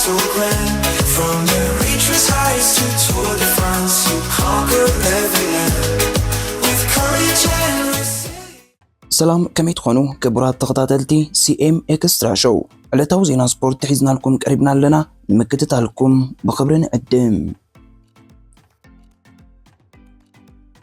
From the reaches highest to Tour de France, you conquer every land with courage and resilience. ሰላም፣ ከመይ ትኾኑ ክቡራት ተኸታተልቲ ሲኤም ኤክስትራ ሾው? ዕለታዊ ዜና ስፖርት ሒዝናልኩም ቀሪብና ኣለና። ንምክትታልኩም ብኽብሪ ንዕድም።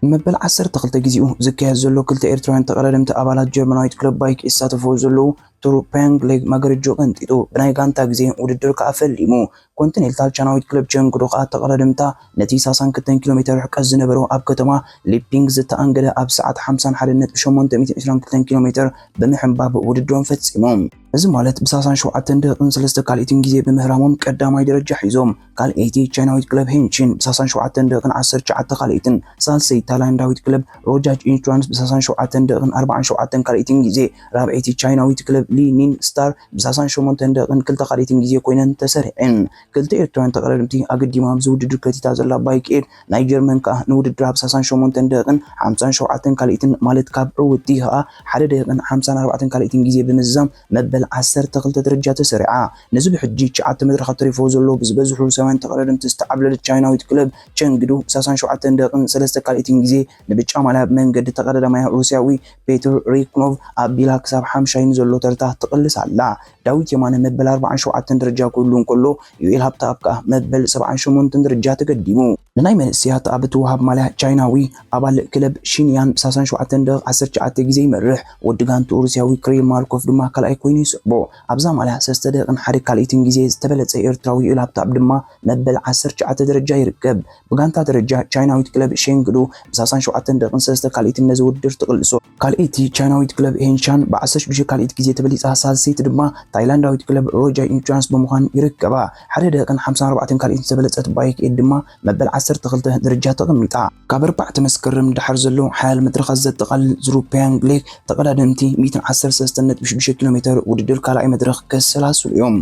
መበል ዓሰርተ ክልተ ግዜኡ ዝካየድ ዘሎ ክልተ ኤርትራውያን ተቐዳደምቲ ኣባላት ጀርመናዊት ክለብ ባይክ ይሳተፍዎ ዘለዉ ቱር ፓንግ ሌግ ማገርጆ ቀንጢጡ ብናይ ጋንታ ግዜ ውድድር ከኣ ፈሊሙ። ኮንቲኔንታል ቻይናዊት ክለብ ቸንግዶ ከኣ ተቐዳደምታ ነቲ ሰላሳን ክልተን ኪሎ ሜተር ርሕቀት ዝነበሮ ኣብ ከተማ ሊፒንግ ዝተኣንገደ ኣብ ሰዓት ሓምሳን ሓደን ነጥቢ ሸሞንተ ሚእትን ዕስራን ክልተን ኪሎ ሜተር ብምሕንባብ ውድድሮም ፈጺሞም። እዚ ማለት ብሳሳን ሸውዓተን ደቂቕን ሰለስተ ካልኢትን ግዜ ብምህራሞም ቀዳማይ ደረጃ ሒዞም። ካልኣይቲ ቻይናዊት ክለብ ሄንቺን ብሳሳን ሸውዓተን ደቂቕን ዓሰርተ ትሽዓተ ካልኢትን፣ ሳልሰይቲ ታይላንዳዊት ክለብ ሮጃጅ ኢንሹራንስ ብሳሳን ሸውዓተን ደቂቕን ኣርባዓን ሸውዓተን ካልኢትን ግዜ፣ ራብዐይቲ ቻይናዊት ክለብ ሊኒን ስታር ብሳሳን ሸሞንተን ደቂቕን ክልተ ካልኢትን ግዜ ኮይነን ተሰሪዐን። ክልተ ኤርትራውያን ተቐዳደምቲ ኣገዲማ ኣብዚ ውድድር ከቲታ ዘላ ባይክ ኤድ ናይ ጀርመን ከኣ ንውድድር ኣብ ሰላሳን ሸሞንተን ደቂቕን ሓምሳን ሸውዓተን ካልኢትን፣ ማለት ካብ ዕውትቲ ከኣ ሓደ ደቂቕን ሓምሳን ኣርባዕተን ካልኢትን ግዜ ብምዝዛም መበል ዓሰርተ ክልተ ደረጃ ተሰሪዓ። ነዚ ብሕጂ ትሽዓተ መድረኻት ተሪፎ ዘሎ ብዝበዝሑ ሩስያውያን ተቐዳደምቲ ዝተዓብለለት ቻይናዊት ክለብ ቸንግዱ ሰላሳን ሸውዓተን ደቂቕን ሰለስተ ካልኢትን ግዜ ንብጫ ማልያ ብመንገዲ ተቐዳዳማያ ሩስያዊ ፔትር ሪክኖቭ ኣቢላ ክሳብ ሓምሻይ ንዘሎ ተርታ ትቕልስ ኣላ። ዳዊት የማነ መበል ኣርባዓን ሸውዓተን ደረጃ ክህሉ እንከሎ፣ ዩኤል ሃብተኣብ ከኣ መበል ሰብዓን ሸሞንተን ደረጃ ተገዲሙ። ንናይ መንእሰያት ኣብ እትወሃብ ማልያ ቻይናዊ ኣባል ክለብ ሺንያን ብሰላሳን ሸውዓተን ደቂቕ ዓሰርተ ትሽዓተ ግዜ ይመርሕ። ወዲ ጋንትኡ ሩስያዊ ክሪል ማርኮቭ ድማ ካልኣይ ኮይኑ ይስዕቦ። ኣብዛ ማልያ ሰለስተ ደቂቕን ሓደ ካልኢትን ግዜ ዝተበለጸ ኤርትራዊ ዩኤል ሃብተኣብ ድማ መበል ዓሰርተ ትሽዓተ ደረጃ ይርከብ። ብጋንታ ደረጃ ቻይናዊት ክለብ ሸንግዱ ብሰላሳን ሸውዓተን ደቂቕን ሰለስተ ካልኢትን ነዚ ውድድር ትቕልሶ። ካልኣይቲ ቻይናዊት ክለብ ሄንሻን ብዓሰርተ ሽዱሽተ ካልኢት ግዜ ተበሊጻ፣ ሳልሰይቲ ድማ ታይላንዳዊት ክለብ ሮጃ ኢንሹራንስ ብምዃን ይርከባ። ሓደ ደቂቕን ሓምሳን ኣርባዕተን ካልኢትን ዝተበለጸት ባይክ ኤድ ድማ መበል ዓሰርተ ክልተ ደረጃ ተቐሚጣ። ካብ ኣርባዕተ መስከረም ንደሓር ዘሎ ሓያል መድረኻት ዘጠቓልል ዙር ፓንግ ሌግ ተቐዳደምቲ ሚእትን ዓሰርተ ሰለስተን ነጥቢ ሽዱሽተ ኪሎ ሜተር ውድድር ካልኣይ መድረኽ ከሰላስሉ እዮም።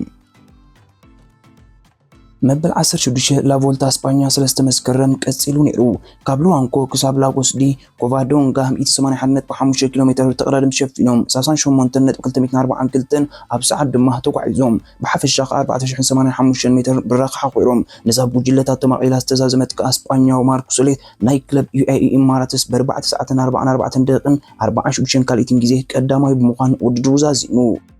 መበል ዓሰርተ ሽዱሽተ ላቮልታ ስጳኛ ሰለስተ መስከረም ቀጺሉ ነይሩ። ካብ ሉዋንኮ ክሳብ ላጎስ ዲ ኮቫዶንጋ ሚእቲ ሰማንያን ሓደን ነጥቢ ሓሙሽተ ኪሎ ሜተር ተቐዳደምቲ ሸፊኖም ሰላሳን ሸሞንተን ነጥቢ ክልተ ሚእትን ኣርባዓን ክልተን ኣብ ሰዓት ድማ ተጓዒዞም። ብሓፈሻ ከኣ ኣርባዕተ ሽሕን ሰማንያን ሓሙሽተን ሜተር ብራኸ ሓቑሮም። ነዛ ብጉጅለታት ተማቒላ ዝተዛዘመት ከኣ ስጳኛዊ ማርክ ሶሌት ናይ ክለብ ዩኤኢ ኢማራትስ ብኣርባዕተ ሰዓትን ኣርባዓን ኣርባዕተን ደቂቕን ኣርባዓን ሽዱሽተን ካልኢትን ግዜ ቀዳማይ ብምዃን ውድድሩ ዛዚሙ።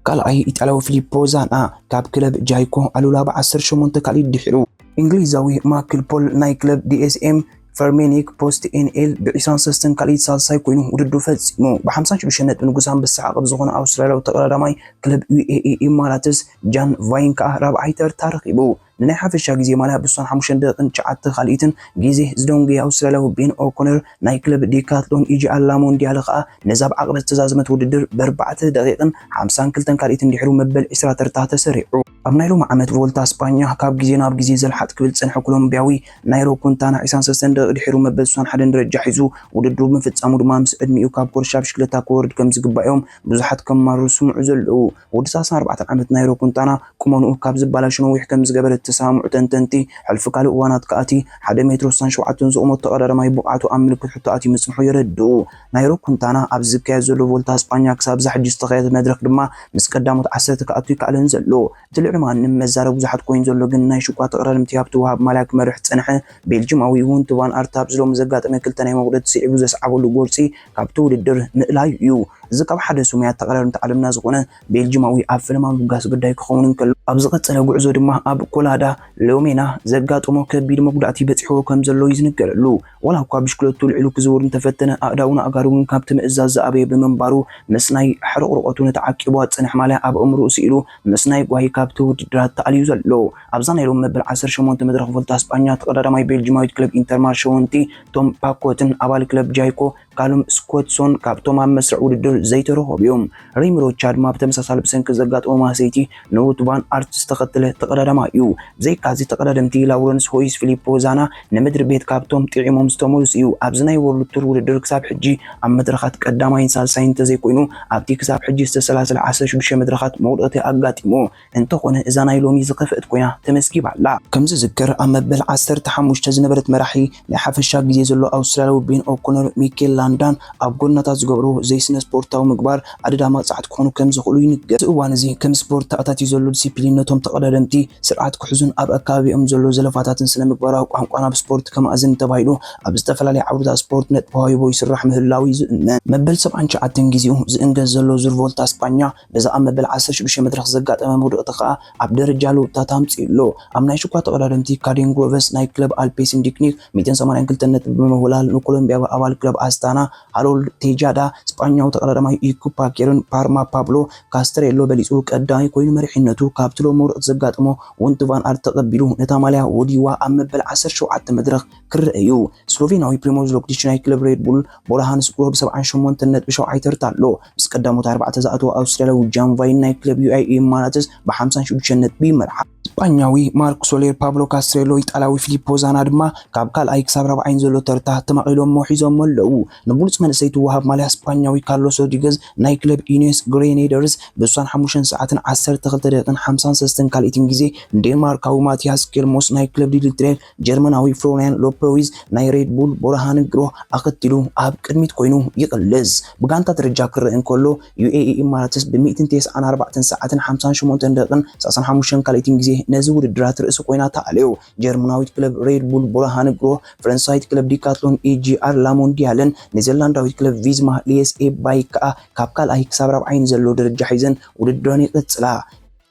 ካልኣይ ኢጣልያዊ ፊሊፖ ዛና ካብ ክለብ ጃይኮ ኣሉላ ብዓሰርተ ሸሞንተ ካልኢት ድሒሩ። እንግሊዛዊ ማክል ፖል ናይ ክለብ ዲኤስኤም ፈርሜኒክ ፖስት ኤንኤል ብዒስራን ሰለስተን ካልኢት ሳልሳይ ኮይኑ ውድድሩ ፈጺሙ። ብሓምሳን ሽዱሽተን ነጥቢ ንጉስ ኣንበሳ ዓቐብ ዝኾነ ኣውስትራልያዊ ተቐዳዳማይ ክለብ ዩኤኢ ኢማራትስ ጃን ቫይን ከኣ ራብዓይ ተርታ ረኺቡ። ንናይ ሓፈሻ ግዜ ማልያ ብሳን ሓሙሽተን ደቂቕን ትሽዓተ ካልኢትን ግዜ ዝደንጎየ ኣውስትራልያዊ ቤን ኦኮነር ናይ ክለብ ዴካትሎን ኢጂ ኣላ ሞንዲያል ከኣ ነዛ ብዓቕበት ዝተዛዘመት ውድድር ብኣርባዕተ ደቂቕን ሓምሳን ክልተን ካልኢትን ድሒሩ መበል ዕስራ ተርታ ተሰሪዑ። ኣብ ናይ ሎሚ ዓመት ቮልታ ስጳኛ ካብ ግዜ ናብ ግዜ ዘልሓጥ ክብል ዝጸንሐ ኮሎምብያዊ ናይሮ ኩንታና ዕስራን ሰለስተን ደቂቕ ድሒሩ መበል ስሳን ሓደን ደረጃ ሒዙ ውድድሩ ብምፍጻሙ ድማ ምስ ዕድሚኡ ካብ ኮርሻ ብሽክለታ ክወርድ ከም ዝግባእ እዮም ብዙሓት ከማርሩ ዝስምዑ ዘለዉ። ወዲ ሰላሳን ኣርባዕተን ዓመት ናይሮ ኩንታና ቁመንኡ ካብ ዝባላሾ ነዊሕ ከም ዝገበረ እተሰማምዑ ተንተንቲ፣ ሕልፊ ካልእ እዋናት ከኣ እቲ ሓደ ሜትሮ ስሳን ሸውዓተን ዝቑመት ተቐዳዳማይ ብቕዓቱ ኣብ ምልክት ሕቶ ኣትዩ ምጽንሑ የረድኡ። ናይሮ ኩንታና ኣብዚ ዝካየድ ዘሎ ቮልታ ስጳኛ ክሳብ እዛ ሕጂ ዝተኻየደ መድረኽ ድማ ምስ ቀዳሞት ዓሰርተ ክኣቱ ኣይከኣለን ዘሎ። እቲ ልዕሊ ማንም መዛረቢ ብዙሓት ኮይኑ ዘሎ ግን ናይ ሽኳ ተቐዳደምቲ ኣብቲ ወሃብ ማልያ ክመርሕ ዝጸንሐ ቤልጅማዊ ውንት ቫን ኣርት ኣብዚ ሎሚ ዘጋጠመ ክልተ ናይ መቑረጺ ስዒቡ ዘስዓበሉ ጎርጺ ካብቲ ውድድር ምእላዩ እዩ። እዚ ካብ ሓደ ስሙያት ተቐዳደምቲ ዓለምና ዝኾነ ቤልጅማዊ ኣብ ፈለማ ምብጋስ ግዳይ ክኸውን እንከሎ፣ ኣብ ዝቐጸለ ጉዕዞ ድማ ኣብ ኮላዳ ሎሜና ዘጋጠሞ ከቢድ መጉዳእቲ በጺሕዎ ከም ዘሎ እዩ ዝንገረሉ። ዋላ እኳ ብሽክለቱ ልዕሉ ክዝውር እንተፈተነ፣ ኣእዳውን ኣእጋሩ ግን ካብቲ ምእዛዝ ዝኣበየ ብምንባሩ፣ ምስ ናይ ሕርቕርቐቱ ነቲ ዓቂቡ ዝጸንሕ ማልያ ኣብ ኣእምሮኡ ስኢሉ፣ ምስ ናይ ጓሂ ካብቲ ውድድራት ተኣልዩ ዘሎ። ኣብዛ ናይ ሎሚ መበል ዓሰርተ ሸሞንተ መድረኽ ቮልታ ስጳኛ፣ ተቐዳዳማይ ቤልጅማዊት ክለብ ኢንተርማርሸ ወንቲ ቶም ፓኮትን ኣባል ክለብ ጃይኮ ካሉም ስኮትሶን ካብቶም ኣብ መስርዕ ውድድር ዘይተረኸቡ እዮም። ሪሚ ሮቻ ድማ ብተመሳሳሊ ብሰንኪ ዘጋጠሞ ማህሰይቲ ንውት ቫን ኣርት ዝተኸተለ ተቐዳዳማይ እዩ። ብዘይካዚ ተቐዳደምቲ ላውረንስ ሆይስ ፊሊፖ ዛና ንምድሪ ቤት ካብቶም ጥዒሞም ዝተመልሱ እዩ። ኣብዚ ናይ ወርልድ ቱር ውድድር ክሳብ ሕጂ ኣብ መድረኻት ቀዳማይን ሳልሳይን እንተዘይኮይኑ ኣብቲ ክሳብ ሕጂ ዝተሰላሰለ ዓሰርተ ሽዱሽተ መድረኻት መውደቕቲ ኣጋጢሙ። እንተኾነ እዛ ናይ ሎሚ ዝኸፍአት ኮይና ተመዝጊባ ኣላ። ከም ዝዝከር ኣብ መበል ዓሰርተ ሓሙሽተ ዝነበረት መራሒ ናይ ሓፈሻ ግዜ ዘሎ ኣውስትራልያዊ ቤን ኦኮነር ሚኬላ ላንዳን ኣብ ጎድናታት ዝገብርዎ ዘይስነ ስፖርታዊ ምግባር ኣደዳ መቕጻዕቲ ክኾኑ ከም ዝኽእሉ ይንገር። እዚ እዋን እዚ ከም ስፖርት ተኣታትዩ ዘሎ ዲሲፕሊን ነቶም ተቐዳደምቲ ስርዓት ክሕዙን ኣብ ኣከባቢኦም ዘሎ ዘለፋታትን ስነ ምግባራዊ ቋንቋ ናብ ስፖርት ከማእዝን ተባሂሉ ኣብ ዝተፈላለዩ ዓውድታት ስፖርት ነጥቢ ተዋሂቦ ይስራሕ ምህላዉ እዩ ዝእመን። መበል ሰብዓን ትሽዓተን ግዜኡ ዝእንገድ ዘሎ ዙር ቮልታ ስጳኛ በዚ ኣብ መበል ዓሰርተ ሽዱሽተ መድረኽ ዘጋጠመ መውደቕቲ ከኣ ኣብ ደረጃ ለውጥታት ኣምጺኡ ኣሎ። ኣብ ናይ ሽኳ ተቐዳደምቲ ካዴን ግሮቨስ ናይ ክለብ ኣልፔስ ኢንዲክኒክ ሚእትን ሰማንያን ክልተን ነጥቢ ብምውላል ንኮሎምቢያዊ ኣባል ክለብ ኣስታና ሃሮልድ ቴጃዳ ስጳኛዊ ተቐዳዳማይ ኢኩፓኬርን ፓርማ ፓብሎ ካስትሬሎ በሊጹ ቀዳማይ ኮይኑ መሪሕነቱ ካብቲ ሎም መውደቕቲ ዘጋጠሞ ውንት ቫን ኣርት ተቐቢሉ ነታ ማልያ ወዲዋ ኣብ መበል ዓሰርተ ሸውዓተ መድረኽ ክረአ እዩ። ስሎቬናዊ ፕሪሞዝ ሮግሊች ናይ ክለብ ሬድ ቡል ቦራሃንስ ግሮ ብ ሰብዓን ሸሞንተን ነጥቢ ሸውዓይ ተርታ ኣሎ። ምስ ቀዳሞት ኣርባዕተ ዝኣተወ ኣውስትራልያዊ ጃን ቫይን ናይ ክለብ ዩ ኤ ኢ ኢማራትስ ብ ሓምሳን ሽዱሽተን ነጥቢ ይመርሓ። ስጳኛዊ ማርክ ሶሌር፣ ፓብሎ ካስትሬሎ፣ ኢጣልያዊ ፊሊፖ ዛና ድማ ካብ ካልኣይ ክሳብ ራብዓይን ዘሎ ተርታ ተማቒሎሞ ሒዞሞ ኣለዉ። ንብሉጽ መንእሰይ ትወሃብ ማልያ ስጳኛዊ ካርሎስ ሮድሪገዝ ናይ ክለብ ኢኒዮስ ግሬኔደርስ ብ ስሳን ሓሙሽተን ሰዓትን ዓሰርተ ክልተ ደቂቕን ሓምሳን ሰለስተን ካልኢትን ግዜ ንዴንማርካዊ ማቲያስ ኬልሞስ ናይ ክለብ ሊድል ትሬል ጀርመናዊ ፍሎሪያን ሎፐዊዝ ናይ ሬድ ቡል ቦራሃን ግሮ ኣኸቲሉ ኣብ ቅድሚት ኮይኑ ይቕልስ። ብጋንታ ደረጃ ክረአ እንከሎ፣ ዩ ኤ ኢ ኢማራትስ ብ ሚእትን ተስዓን ኣርባዕተን ሰዓትን ሓምሳን ሸሞንተን ደቂቕን ሰላሳን ሓሙሽተን ካልኢትን ግዜ ነዚ ውድድራት ርእሲ ኮይና ተኣልዮ። ጀርመናዊት ክለብ ሬድ ቡል ቦራሃን ግሮ፣ ፈረንሳዊት ክለብ ዲካትሎን ኢ ጂ ኣር ላሞንዲያልን ኔዘርላንዳዊት ክለብ ቪዝማ ሊየስ ኤ ባይክ ከኣ ካብ ካልኣይ ክሳብ ራብዓይን ዘሎ ደረጃ ሒዘን ውድድረን ይቕጽላ።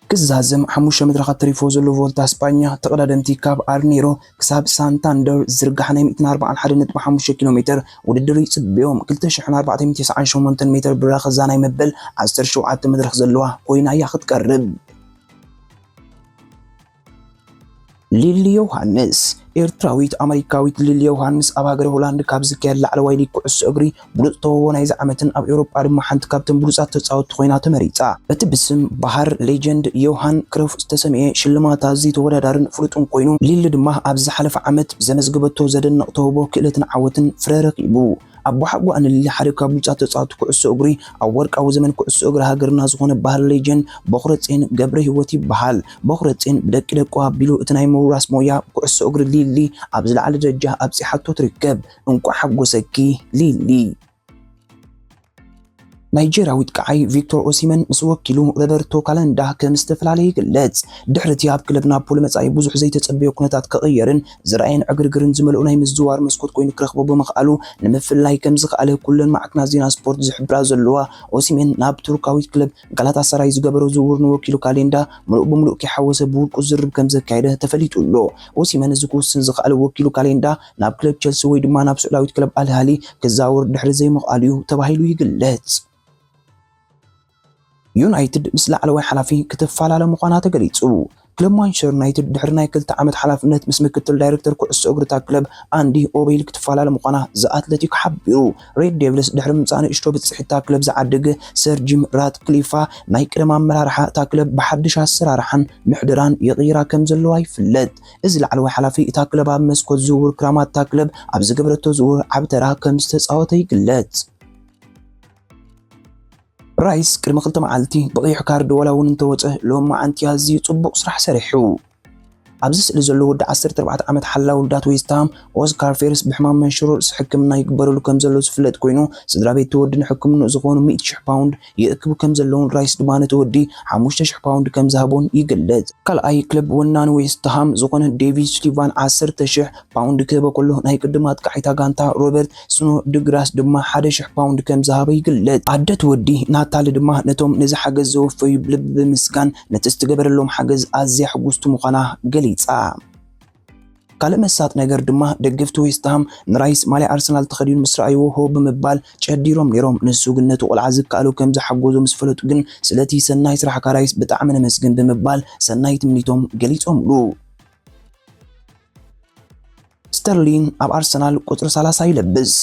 ክዛዘም ሓሙሽተ መድረኻት ተሪፎ ዘሎ ቮልታ ስጳኛ፣ ተቐዳደምቲ ካብ ኣርኔሮ ክሳብ ሳንታንደር ዝርጋሕ ናይ ሚእትን ኣርባዓን ሓደን ነጥቢ ሓሙሽተ ኪሎ ሜተር ውድድር ይጽበዮም። ክልተ ሽሕን ኣርባዕተ ሚእትን ተስዓን ሸሞንተን ሜተር ብራኽ እዛ ናይ መበል ዓሰርተ ሸውዓተ መድረኽ ዘለዋ ኮይና እያ ክትቀርብ። ሊሊ ዮሃንስ። ኤርትራዊት ኣመሪካዊት ሊሊ ዮሃንስ ኣብ ሃገረ ሆላንድ ካብ ዝካየድ ላዕለዋይ ሊግ ኩዕሶ እግሪ ብሉጽ ተውህቦ ናይዚ ዓመትን ኣብ ኤውሮጳ ድማ ሓንቲ ካብተን ብሉጻት ተጻወትቲ ኮይና ተመሪጻ። እቲ ብስም በሃር ሌጀንድ ዮሃን ክረፍ ዝተሰምየ ሽልማት ኣዝዩ ተወዳዳርን ፍሉጥን ኮይኑ፣ ሊሊ ድማ ኣብ ዝሓለፈ ዓመት ዘመዝገበቶ ዘደንቕ ተውህቦ ክእለትን ዓወትን ፍረ ረኺቡ። ኣቦሓጎኣ ንሊሊ ሓደ ካብ ብሉጻት ተጻወትቲ ኩዕሶ እግሪ ኣብ ወርቃዊ ዘመን ኩዕሶ እግሪ ሃገርና ዝኾነ በሃር ሌጀንድ በኹረጼን ገብረ ህይወት ይበሃል። በኹረጼን ብደቂ ደቁ ኣቢሉ እቲ ናይ ምውራስ ሞያ ኩዕሶ እግሪ ሊሊ ኣብ ዝለዓለ ደረጃ ኣብጺሓቶ ትርከብ። እንቋዕ ሓጎሰኪ ሊሊ። ናይጀርያዊት ቀዓይ ቪክቶር ኦሲመን ምስ ወኪሉ ሮበርቶ ካለንዳ ከም ዝተፈላለየ ይግለጽ። ድሕሪ እቲ ኣብ ክለብ ናፖሊ መጻኢ ብዙሕ ዘይተጸበዮ ኩነታት ክቕየርን ዝረኣየን ዕግርግርን ዝመልኦ ናይ ምዝዋር መስኮት ኮይኑ ክረኽቦ ብምኽኣሉ ንምፍላይ ከም ዝኸኣለ ኩለን ማዕከናት ዜና ስፖርት ዝሕብራ ዘለዋ ኦሲሜን ናብ ቱርካዊት ክለብ ጋላታሳራይ ዝገበሮ ዝውውር ንወኪሉ ካሌንዳ ምሉእ ብምሉእ ከይሓወሰ ብውልቁ ዝርርብ ከም ዘካየደ ተፈሊጡ ኣሎ። ኦሲሜን እዚ ክውስን ዝኸኣለ ወኪሉ ካሌንዳ ናብ ክለብ ቸልሲ ወይ ድማ ናብ ስዑዳዊት ክለብ ኣልሃሊ ክዛወር ድሕሪ ዘይምኽኣሉ እዩ ተባሂሉ ይግለጽ። ዩናይትድ ምስ ላዕለዋይ ሓላፊ ክትፈላለ ምዃና ተገሊጹ። ክለብ ማንቸስተር ዩናይትድ ድሕሪ ናይ ክልተ ዓመት ሓላፍነት ምስ ምክትል ዳይሬክተር ኩዕሶ እግሪ እታ ክለብ ኣንዲ ኦቤይል ክትፈላለ ምዃና ዘ ኣትለቲክ ሓቢሩ። ሬድ ዴቪልስ ድሕሪ ምምጻእ ንእሽቶ ብጽሒት እታ ክለብ ዝዓደገ ሰር ጂም ራትክሊፋ ናይ ቀደም ኣመራርሓ እታ ክለብ ብሓድሽ ኣሰራርሓን ምሕደራን ይቕይራ ከም ዘለዋ ይፍለጥ። እዚ ላዕለዋይ ሓላፊ እታ ክለብ ኣብ መስኮት ዝውውር ክራማት እታ ክለብ ኣብ ዝገበረቶ ዝውውር ዓቢ ተራ ከም ዝተጻወተ ይግለጽ። ራይስ ቅድሚ ክልተ መዓልቲ ብቐይሕ ካርድ ዋላ እውን እንተወጸ ሎም መዓንቲ ኣዝዩ ጽቡቕ ስራሕ ሰሪሑ። ኣብዚ ስእሊ ዘሎ ወዲ ዓሰርተ ኣርባዕተ ዓመት ሓላው ልዳት ዌስትሃም ኦስካር ፌርስ ብሕማም መንሽሮ ርእሲ ሕክምና ይግበረሉ ከም ዘሎ ዝፍለጥ ኮይኑ ስድራ ቤት እቲ ወዲ ንሕክምንኡ ዝኾኑ ሚእቲ ሽሕ ፓውንድ ይእክቡ ከም ዘለውን ራይስ ድማ ነቲ ወዲ ሓሙሽተ ሽሕ ፓውንድ ከም ዝሃቦን ይግለጽ። ካልኣይ ክለብ ወናኒ ዌስትሃም ዝኾነ ዴቪድ ስሊቫን ዓሰርተ ሽሕ ፓውንድ ክህቦ ከሎ ናይ ቅድም ኣጥቃዒ እታ ጋንታ ሮበርት ስኖ ድግራስ ድማ ሓደ ሽሕ ፓውንድ ከም ዝሃበ ይግለጽ። ኣደ እቲ ወዲ ናታሊ ድማ ነቶም ነዚ ሓገዝ ዘወፈዩ ብልቢ ብምስጋን ነቲ ዝተገበረሎም ሓገዝ ኣዝያ ሕጉስቲ ምዃና ገሊጻ። ካልእ መሳጥ ነገር ድማ ደገፍቲ ዌስትሃም ንራይስ ማልያ ኣርሰናል ተኸዲኑ ምስ ረኣይዎ ሆ ብምባል ጨዲሮም ነይሮም። ንሱ ግን ነቲ ቆልዓ ዝከኣሎ ከም ዝሓጎዞ ምስ ፈለጡ ግን ስለቲ ሰናይ ስራሕካ ራይስ ብጣዕሚ ነመስግን ብምባል ሰናይ ትምኒቶም ገሊጾምሉ። ስተርሊን ኣብ ኣርሰናል ቁጽሪ ሰላሳ ይለብስ።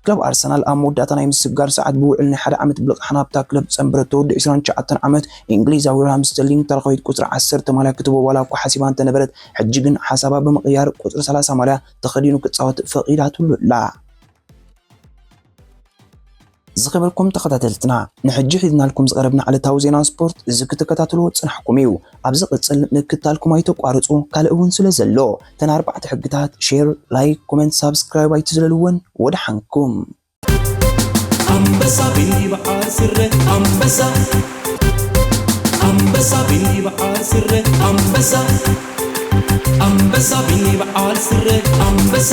ክለብ ኣርሰናል ኣብ መወዳእታ ናይ ምስግጋር ሰዓት ብውዕል ናይ ሓደ ዓመት ብልቓሕ ናብታ ክለብ ዝጸንበረቶ ወዲ ዕስራን ትሽዓተን ዓመት እንግሊዛዊ ራሂም ስተርሊንግ ታሪኻዊት ቁጽሪ ዓሰርተ ማልያ ክትህቦ ዋላ እኳ ሓሲባ እንተነበረት፣ ሕጂ ግን ሓሳባ ብምቕያር ቁጽሪ ሰላሳ ማልያ ተኸዲኑ ክጻወት ፈቒዳትሉ ኣላ። ዝኸበርኩም ተኸታተልትና፣ ንሕጂ ሒዝናልኩም ዝቐረብና ዕለታዊ ዜና ስፖርት እዚ ክትከታተልዎ ዝጸናሕኩም እዩ። ኣብ ዝቕጽል ምክታልኩም ኣይተቋርጹ፣ ካልእ እውን ስለ ዘሎ። እተን ኣርባዕተ ሕግታት፣ ሼር፣ ላይክ፣ ኮመንት፣ ሳብስክራይብ ኣይትዝለልወን። ወደሓንኩም። ኣንበሳ ቢኒ በዓል ስረ ኣንበሳ ኣንበሳ ቢኒ በዓል ስረ ኣንበሳ ኣንበሳ ቢኒ በዓል ስረ ኣንበሳ